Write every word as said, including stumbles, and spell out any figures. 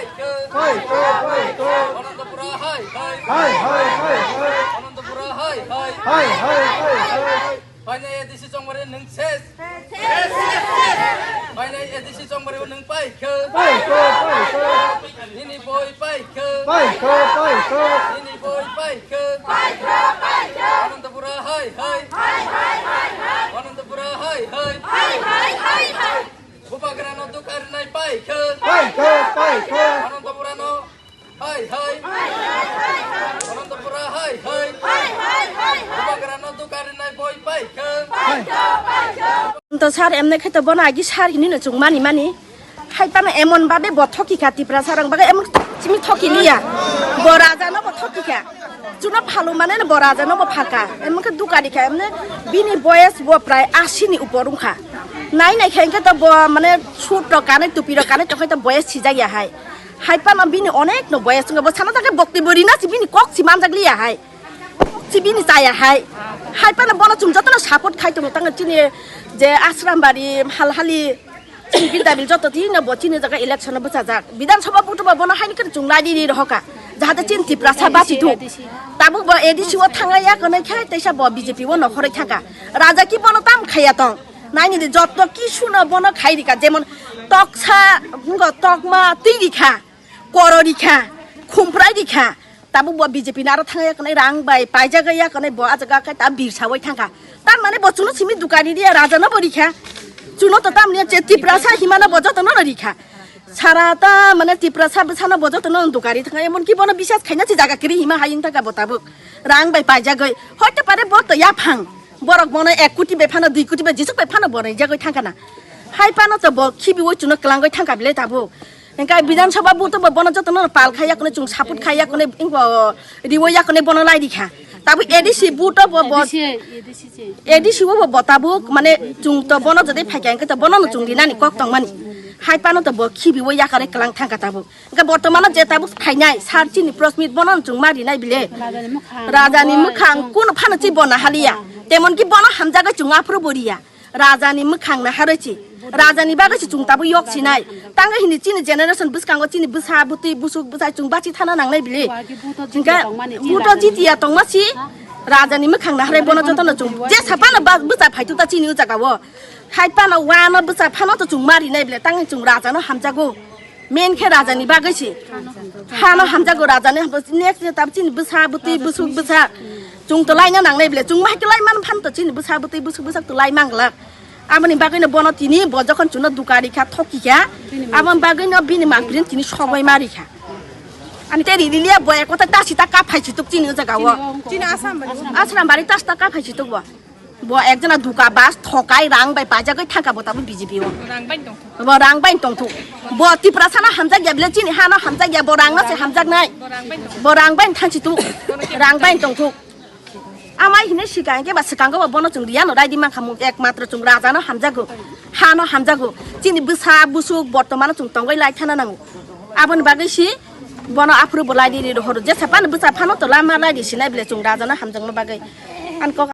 Hai, hai, hai, hai. Anantapura hai, hai. Hai, hai, hai, hai. Anantapura hai, hai. Hai, hai, hai, hai. Painai A D C chongmari nwng ses. Painai A D C chongmari nwng paikha. Paikha, paikha. Nini boi paikha. Paikha, paikha. Nini boi paikha. Paikha, paikha. Anantapura hai, hai. Hai, hai, hai, hai. Anantapura hai, hai. Hai, hai, hai, hai. Bubagrano dukarinai paikha. Paikha, paikha. Anantapurano hai, hai. Anantapura hai, hai. Bubagrano dukarinai boi paikha. To sir, emne khe to bono agi sir hinwi no chwng mani mani. Hai pano emon babe bo thoki kha, Tiprasa rang baga emon chimi thoki liya. Bo raja no bo thoki kha. Chuno phalu mane bo raja no bo phaka. Emon khe dukari kha, emne bini boyes bo prai asi ni upor wngkha. Nai nai khe hwnkhe to bo mane suit rok kanwi, tupi rok kanwi tongkhe to boyes sijak ya hai. Hai pano bini onek no boyes wngkha. Bo sana ta khe bokti bo rina si bini kok si manjak liya hai. Si bini chaya hai. Hai pano bono chwng jotono support khai tongo, tang chini je Asrambari, Halhali, Bidyabil joto tini bo chini jaga election o bwchajak. Bidhan Sabha vote bo bono haini khe chwng lai di ri rohoka. Jahate chini Tiprasa bachi thung. Tabuk bo A D C o thangya kwnwi khe teisa bo B J P o nokhorwi thangka. Raja ki bono tam khaya tong. Naini di joto ki suno bono khai rika. Jemon toksa, ngo tokma, twi rikha, koro rikha, khumprai rikha. Tabuk bo B J P ni aro thangya kwnwi rang bai paijagwi ya kwnwi bo ah jaga khe ta birsawi thangkha. Tar mane bo chwngno simi dukani riya, raja no bo rikha. Chwngno to tamni je Tiprasa himano bo jotono no rikha. Sara ta mane Tiprasa bwsano bo jotono dukani thangkha. Emon ki bono bisas khaina si jaga kiri hima hayung thangkha bo tabuk. Rang bai paijagwi. Hoite pare bo to yaphang. Borok bono ek koti bai phano, dui koti bai jisuk bai phano bo rijagwi thangkha na. Hai phano to bo khibiwi chwngno kwlangwi thangkha bile tabuk. Hingke Bidhan Sabha vote bo bono jotono pal khai yakone chwng support khai yakone ingbo riwo yakone bono lai rikha. Tabuk A D C vote bo bo A D C, A D C se. A D C bo bo tabuk mane chwng to bono jodi phaikha hingke to bono no chwng rinani kok tongmani. Hai phano to bo khibiwi yakare kwlang thangkha tabuk. Hingke bortomano je tabuk phainai sar chini Prasmit bono no chwng ma rinai bile. Rajani mwkhang. Rajani mwkhang kuno phano chi bono haliya. Temon ki bono hamjago chwng aphuru bo riya. Rajani mwkhang naharwi si. Rajani bagwi si chwng tabuk yok sinai. Tangwi hini chini generation bwskango chini bwsa bwtwi busuk bwsai chwng bachi thana nangnai bili. Hingke buto jitiya tongma si. Rajani mwkhang naharwi bono jotono chwng. Je saphano ba-, bwsa phaitu ta chini o jagao. Hai phano wano bwsa phano to chwng ma rinai bile. Tangwi chwng rajano hamjago. Main khe rajani bagwi si. Hano hamjago rajani hamjago. Next je tab chini bwsa bwtwi busuk bwsa. Chwng to laina nangnai bile. Chwng ma hai khe lai man phan to chini bwsa bwtwi busuk bwsa to lai manglak. Aboni bagwi no bono tini bo jokhon chwngno dukari kha thoki kha. Aboni bagwi no bini mangpili tini sogoi ma rikha. Ani te riliya bo ekota ta sita ka phai chituk chini o jaga o. Chini Asrambari. Asrambari ta sita ka phai chituk bo. Bo ekjona duka bas thokai rang bai pajagwi thangka bo tabuk B J P o. Rang bai tongthok. Bo rang bai tongthok. Bo Tiprasa no hamjak ya bile chini hano hamjak ya bo rang no se hamjak nai. Bo rang bai tongthok. Bo rang bai thanchi tu. Rang bai tongthok. Amai hine sikang ke ba sikang ko bono chwng riya no raidi mankha mung ek matro chwng raja no hamjago. Hano hamjago. Chini bwsa busuk bortomano chwng tongoi lai thana nango. Aboni bagwi si bono aphuru bo lai di ri rohoro. Jesa pan bwsa phano to lama lai di sinai bile chwng raja no hamjakma bagwi. An kok